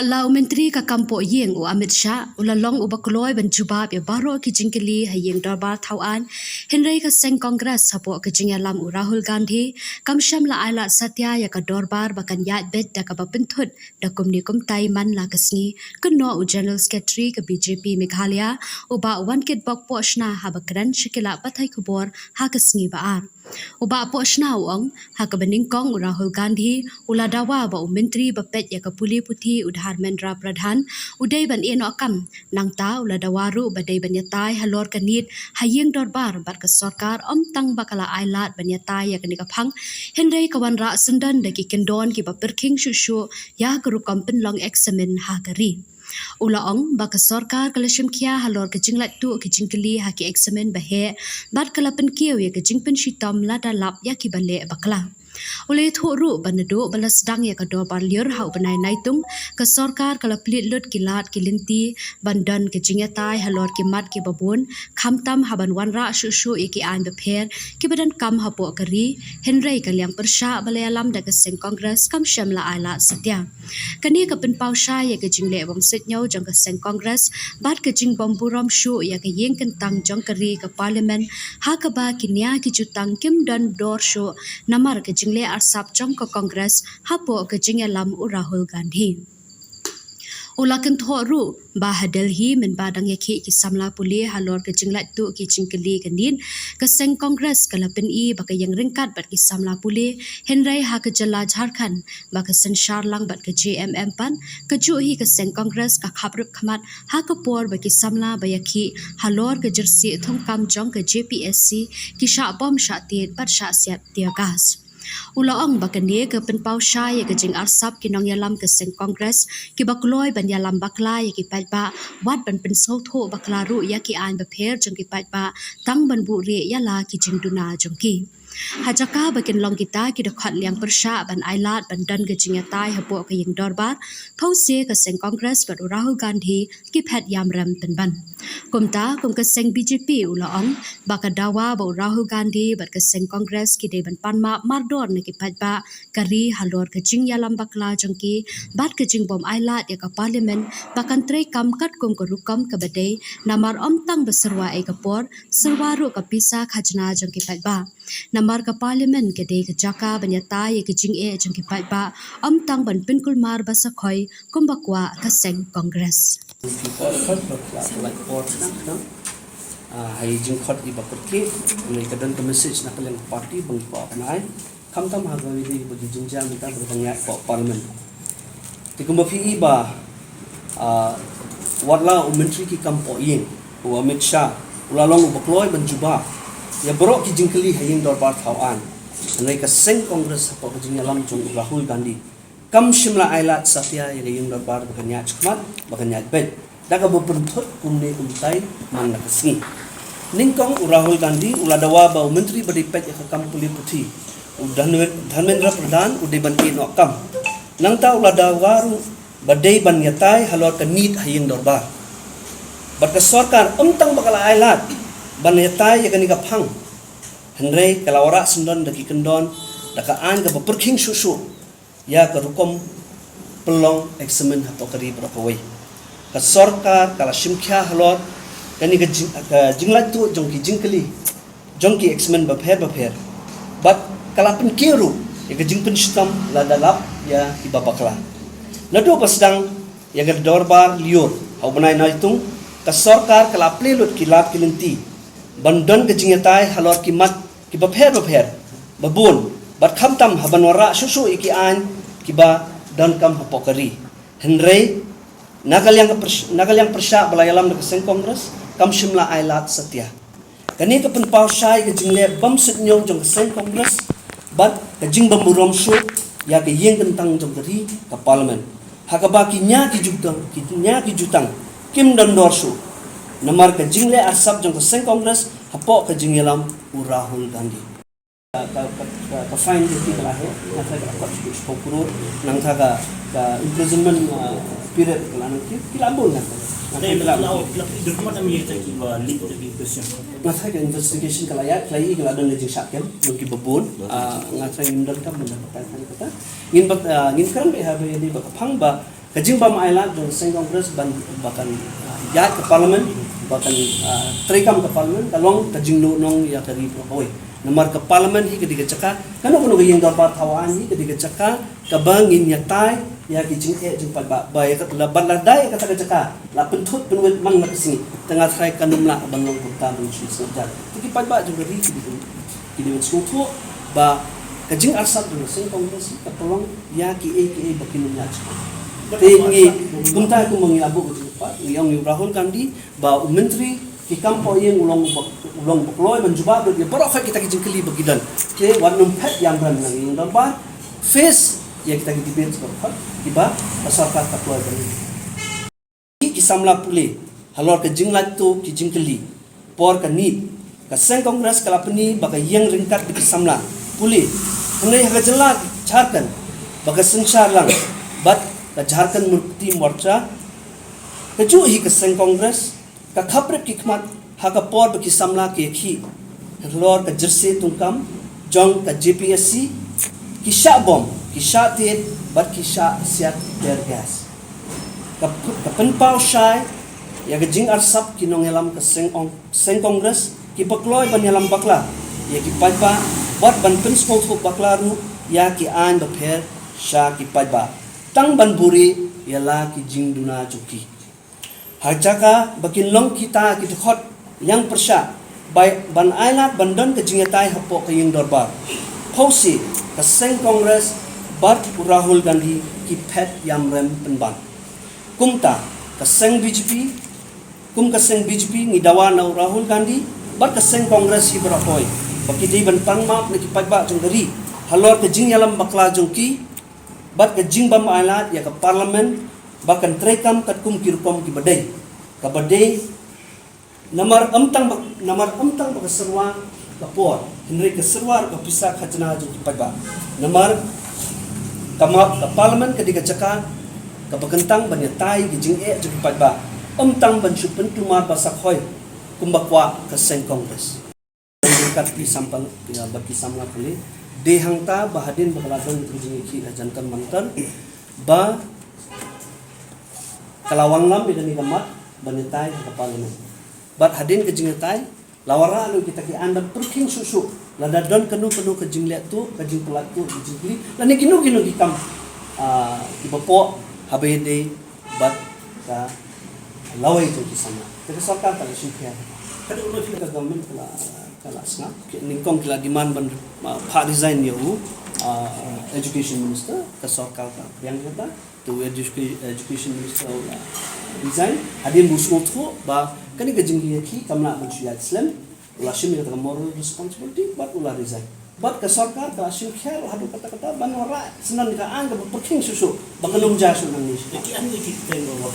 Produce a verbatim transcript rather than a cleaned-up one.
La u Myntri ka kam poh ïing u Amit Shah u la long uba kloi ban jubab ïa baroh ki jingkylli ha ïing dorbar thaw aiñ, hynrei ka seng Congress hapoh ka jingïalam u Rahul Gandhi kam shym la ai lad satia ïa ka dorbar ba kan ïaid beit da kaba pynthut da kumne kumtai man la ka sngi, kynnoh u General Secretary ka B J P Meghalaya, u Bah Wankitbok Pohshna, haba kren sha ki lad pathai khubor ha ka sngi ba ar. U Bah Pohshna u ong, ha kaba nyngkong u Rahul Gandhi u la dawa ba u Myntri ba peit ïa ka pule puthi u Dharmendra Pradhan u dei ban ïeh noh kam. Nangta u la dawa ruh ba dei ban ïatai halor ka need ha ïing dorbar bad ka sorkar ym tang ba ka la ai lad ban ïatai ïa kane ka phang, hynrei ka wanrah syndon da ki kyndon kiba pyrkhing shuh shuh ïa ka rukom pynlong eksamin ha ka ri. U la ong ba ka sorkar ka la shim khia halor ka jinglait tuh ki jingkylli ha ki eksamin ba heh bad ka la pynkiew ïa ka jingpynshitom lada lap ïa kiba leh bakla. U la ïathuh ruh ba naduh ba la sdang ïa ka dorbar lyiur ha u bnai Naitung, ka sorkar ka la plied lut ki lad ki lynti ban don ka jingïatai halor ki mat kiba bun, khamtam ha ban wanrah shuh shuh ïa ki aiñ bapher kiba donkam hapoh ka ri, hynrei ka liang pyrshah ba la ïalam da ka seng Congress kam shym la ai lad satia. Kane ka pynpaw shai ïa ka jingleh bym suidñiew jong ka seng Congress bad ka jingbym burom shuh ïa ka ïing kyntang jong ka ri, ka Parliament, ha kaba ki nia ki jutang kim don dor shuh namar ka jingleh arsap jong ka Congress hapoh ka jingïalam u Rahul Gandhi. U la kynthoh ruh ba ha Delhi mynba dang ïakhih ki samla pule halor ka jinglait tuh ki jingkylli ka need, ka seng Congress ka la pyni ba ka ïeng ryngkat bad ki samla pule, hynrei ha ka jylla Jharkhand ba ka synshar lang bad ka J M M pat, kajuh hi ka seng Congress ka khaprup khmat ha ka por ba ki samla ba ïakhih halor ka jyrsieh thungkam jong ka J P S C ki shah bom shah tied bad shah siat tear gas. U la ong ba kane ka pynpaw shai ïa ka jingarsap ki nongïalam ka seng Congress kiba kloi ban ïalam bakla ïa ki paidbah, wat ban pynsngewthuh bakla ruh ïa ki aiñ bapher jong ki paidbah tang ban buhrieh ïa la ki jingduna jong ki. Ha jaka ba kin long kita ki dkhot liang pyrshah ban ai lad ban don ka jingïatai hapoh ka ïing dorbar, phewse ka seng Congress bad u Rahul Gandhi ki phet ïam rem pynban. Kumta, kum ka seng B J P u la ong ba ka dawa ba u Rahul Gandhi bad ka seng Congress ki dei ban pan map mardor na ki paidbah ka ri halor ka jingïalam bakla jong ki bad ka jingbym ai lad ïa ka Parliament ba kan treikam katkum ka rukom kaba dei, namar ym tang ba syrwa ei ka por, syrwa ruh ka pisa khajna jong ki paidbah. Namar ka Parliament ka dei ka jaka ban ïatai ïa ka jingeh jong ki paidbah, ym tang ban pynkulmar ba sa khoi kumba kwah ka seng Congress. Ah, ha i jingkhot iba kyrkieh, ïa ka don ka message na ka liang ka party ba ngi kwah ban ai. Khamtam ha kawei de ba ki jingjia mynta ba dang ïaid hapoh Parliament. Te kumba phi i ba, ah, wat la u Myntri ki kam poh ïing u Amit Shah u la long uba kloi ban jubab ïa baroh ki jingkylli ha ïing dorbar thaw aiñ, hynrei ka seng Congress hapoh ka jingïalam jong u Rahul Gandhi kam shym la ai lad satia ïa ka ïing dorbar ba kan ïaid shakhmat, ba kan ïaid beit da kaba pynthut kumne kumtai man la ka sngi. Nyngkong u Rahul Gandhi u la dawa ba u Myntri ba dei peit ïa ka kam pule puthi u Dharme-, Dharmendra Pradhan u dei ban ïeh noh kam. Nangta u la dawa ruh ba dei ban ïatai halor ka need ha ïing dorbar. Bad ka sorkar ym tang ba ka la ai lad ban ïatai ïa kane ka phang, hynrei ka la wanrah syndon da ki kyndon, da ka aiñ kaba pyrkhing shuh shuh ïa ka rukom pynlong eksamin hapoh ka ri baroh kawei. Ka sorkar ka la shim khia halor kane ka jing-, ka jinglait tuh jong ki jingkylli jong ki eksamin bapher bapher, bad ka la pynkiew ruh ïa ka jingpynshitom lada lap ïa kiba bakla. Naduh ba sdang ïa ka dorbar lyiur ha u bnai Naitung, ka sorkar ka la plie lut ki lad ki lynti ban don ka jingïatai halor ki mat kiba pher bapher ba bun, bad khamtam ha ban wanrah shuh shuh ïa ki aiñ kiba donkam hapoh ka ri. Hynrei na ka liang ka pyrsh-, na ka liang pyrshah ba la ïalam da ka seng Congress kam shym la ai lad satia. Kane ka pynpaw shai ka jingleh bym suidñiew jong ka seng Congress bad ka jingbym burom shuh ïa ka ïing kyntang jong ka ri, ka Parliament, ha kaba ki nia ki jutang, ki nia ki jutang kim don dor shuh namar ka jingleh arsap jong ka seng Congress hapoh ka jingïalam u Rahul Gandhi. Ka, ka, ka, ka fine jong ki ka la heh, nangta ka la kot shiphew crore, nangta ka, ka imprisonment, uh, period ka la nang ki, ki la bun nangta. Nangta ki la bun. Nangta ka investigation ka la ïaid, ka la ïaid, ka la don ka jingshah kem jong kiba bun. Ah, nangta ngim donkam ban da batai kata. Ngin bat, ah, ngin kren beit ha ba ïadei bad ka phang ba Ka jingbym ailad jong ka seng Congress ban ba kan, ah, ïaid ka parliament, ba kan, ah, treikam ka parliament, ka long ka jingduhnong ïa ka ri baroh kawei. Namar ka parliament hi ka dei ka jaka, kano kano ka ïing dorbar thaw aiñ hi ka dei ka jaka kaba ngin ïatai ïa ki jingeh jingpaidbah. Ba ïa ka, la, bad lada ïa kata ka jaka la pynthut pynwit man la ka sngi, te nga tharai kan ym lah ban long kumta ban shu sngewthuh. Te ki paidbah jong ka ri ki dei ki dei ban sngewthuh ba ka jingarsap jong ka seng Congress ka pynlong ïa kiei kiei ba kin ym ïaid. Te ngi kumta kumba ngi la buh ka jingpynpaw, ngi ong ïa u Rahul Gandhi ba u myntri ki kam poh ïing u long ba, u long ba kloi ban jubab ïa baroh kita ki jingkylli ba ki don. Te wat nym phet ïamrem na ïing dorbar, face ïa kita ki debate baroh kiba ka sorkar ka kloi ban ïa ki samla pule halor ka jinglait tuh ki jingkylli. Por ka NEET, ka seng Congress ka la pyni ba ka ïeng ryngkat bad ki samla pule. Hynrei ha ka jylla Jharkhand ba ka synshar lang bad ka Jharkhand Mukti Morcha, kajuh hi ka seng Congress ka khapbrip ki khmat ha ka por ba ki samla ki ïakhih halor ka jersey tungkam jong ka JPSC, ki shah bom, ki shah tied bad ki shah siat tear gas. Ka, ka pynpaw shai ïa ka jingarsap ki nongïalam ka seng ong, seng Congress kiba kloi ban ïalam bakla ïa ki paidbah bad ban pynsngewthuh bakla ruh ïa ki aiñ bapher sha ki paidbah, tang ban buhrieh ïa la ki jingduna jong ki. Ha jaka ba kin long kita ki dkhot ïeng pyrshah, bai ban ailad ban don ka jingïatai hapoh ka ïing dorbar, phewse ka seng Congress bad u Rahul Gandhi ki phet ïamrem pynban. Kumta ka seng BJP, kum ka seng BJP ngi dawa na u Rahul Gandhi bad ka seng Congress hi baroh kawei ba ki dei ban pan map na ki paidbah jong ka ri halor ka jingïalam bakla jong ki bad ka jingbym ailad ïa ka parliament ba kan treikam katkum ki rukom kiba dei, kaba dei namar ym tang ba, namar ym tang ba ka syrwa ka por, hynrei ka syrwa ruh ka pisa khajna jong ki paidbah. Namar ka map, ka parliament ka dei ka jaka kaba kyntang ban ïatai ki jingeh jong ki paidbah, ym tang ban shu pyntumar ba sa khoi kumba kwah ka seng Congress. Kat ki samla, ïa, bad ki samla pule. Dei hangta ba hadien ba ka la don ka jingïakhih ha Jantar Mantar ba ka la wanlam ïa kane ka mat ban ïatai ha ka parliament. Bad hadien ka jingïatai la wanrah lut kita ki aiñ ban pyrkhing shuh shuh lada don kano kano ka jingleh tuh, ka jingpyllait tuh, ka jingkylli lane kino kino ki kam, ah, kiba poh haba ïadei bad ka lawei jong ki samla. Te ka sorkar ka la shimkhia. Ka dei u, ka government ka la, ka la sngap. Ki, nyngkong ki la demand ban, ah, phah resign ïa u, ah, education minister, ka sorkar ka pdiang kata. Te u educa-, education minister u la resign hadien ba u sngewthuh ba kane ka jingïakhih kam lah ban shu ïaid slem. U la shim ïa kata ka moral responsibility bad u la resign. Bad ka sorkar ka la shimkhia ruh haduh katta katta ban wanrah syndon ka aiñ kaba pyrkhing shuh shuh ba kan ym jia shuh nangne. Ki aiñ ki kren ba